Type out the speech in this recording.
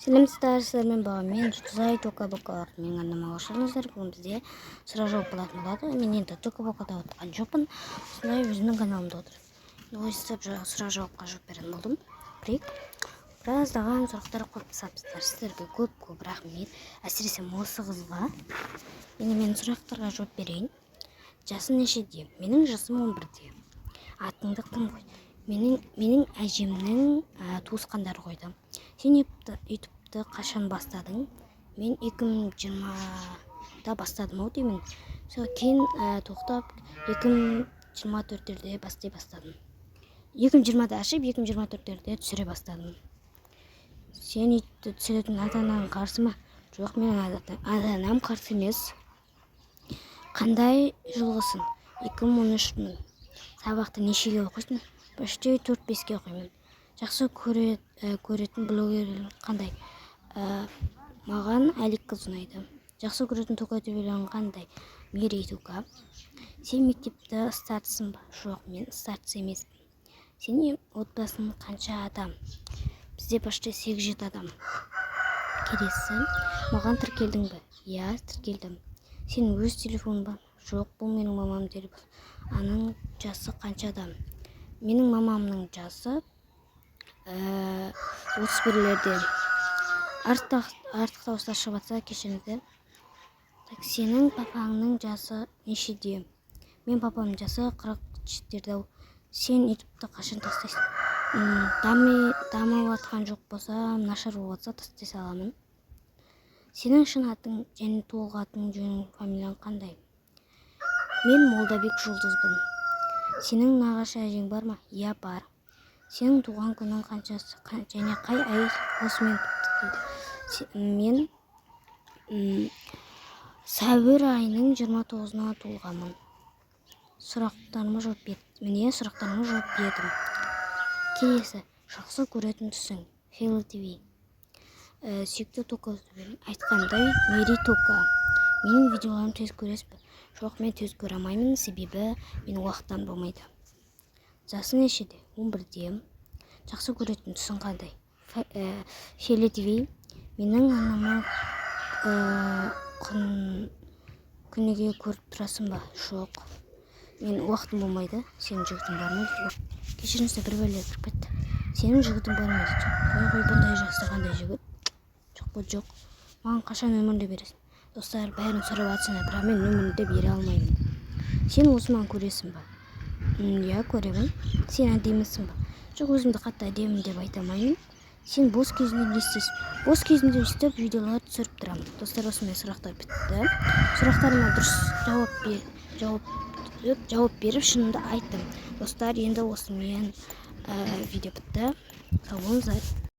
Сәлеметсіздер, сіздермен мен Жұлдызай Тока Бока. Менің арнама қош келдіңіздер. Бүгін бізде сұрақ жауап болатын болады. Мен енді Тока Бокада отырған жоқпын, осындай өзімнің каналымда отырмын. Өйстіп сұрақ жауапқа жауап беретін болдым. Кірейік. Біраздаған сұрақтар қойып тастапсыздар. Сіздерге көп көп рахмет, әсіресе осы қызға. Енді мен сұрақтарға жауап берейін. Жасың нешеде? Менің жасым 11-де. Атыңды кім қойды? Менің әжемнің туысқандары қойды. Сен ютубты қашан бастадың? Мен 2020-да бастадым ау деймін. Сол кейін тоқтап, 2024-терде бастай бастадым. 2020-да ашып, 2024-терде түсіре бастадым. Сен ютубты түсіретін ата анаң қарсы ма? Жоқ, менің ата анам қарсы емес. Қандай жылғысың? 2013-мін. Сабақты нешеге оқисың? Почти төрт беске оқимын. Жақсы көретін блогер қандай? Маған Әлик қыз ұнайды. Жақсы көретін тока төбелің қандай? Мерей Тука. Сен мектепті старшысың ба? Жоқ, мен старшы емеспін. Сенің отбасың қанша адам? Бізде почти сегіз жеті адам. Келесі. Маған тіркелдің бе? Иә, тіркелдім. Сенің өз телефоның бар? Жоқ, бұл менің мамамның телефоны. Анаң жасы қаншада? Менің мамамның жасы 31-лерде. Артық дауыстар шығып жатса, кешіріңіздер. Так, сенің папаңның жасы нешеде? Мен папамның жасы 47-терде. Сен ютубты қашан тастайсың? Дамып жатқан жоқ болса, нашар болып жатса, тастай саламын. Сенің шын атың және толық атың, жөнің, фамилияң қандай? Мен Молдабек Жұлдызбын. Сенің нағашы әжең бар ма? Иә, бар. Сенің туған күнің қаншасы және қай ай? Осымен бітті дейді. Мен сәуір айының 29-ына туылғанмын. Сұрақтарыма жауап бер. Міне, сұрақтарыма жауап бердім. Келесі. Жақсы көретін түсің? Фиолетовый. Сүйікті тока? Айтқандай, Мери Тока. Менің видеоларымды тез көресіз бе? Жоқ, мен тез көре алмаймын, себебі менің уақыттан болмайды. Жасың нешеде? 11-де. Жақсы көретін түсің қандай? Фиолетовый. Менің анама күніге көріп тұрасың ба? Жоқ, мен уақытым болмайды. Сенің жігітің бар ма дейді. Кешіріңіздер, бір бәле кіріп кетті. Сенің жігітің бар ма дейді. Қой, қой, бұндай жаста қандай жігіт? Жоқ қой, жоқ. Маған қашан нөміріңді бересің? Достар, бәрін сұрап жатсыңдар, бірақ мен нөміріңді бере алмаймын. Сен осы маған көресің ба? Иә, көремін. Сен әдемісің ба? Жоқ, өзімді қатты әдемі деп айта алмаймын. Сен бос кезінде не істейсің? Бос кезімде өйстіп видеолар түсіріп тұрамын. Достар, осындай сұрақтар бітті. Сұрақтарыма дұрыс жауап беріп, шынымды айттым. Достар, енді осымен видео бітті. Сау болыңыздар.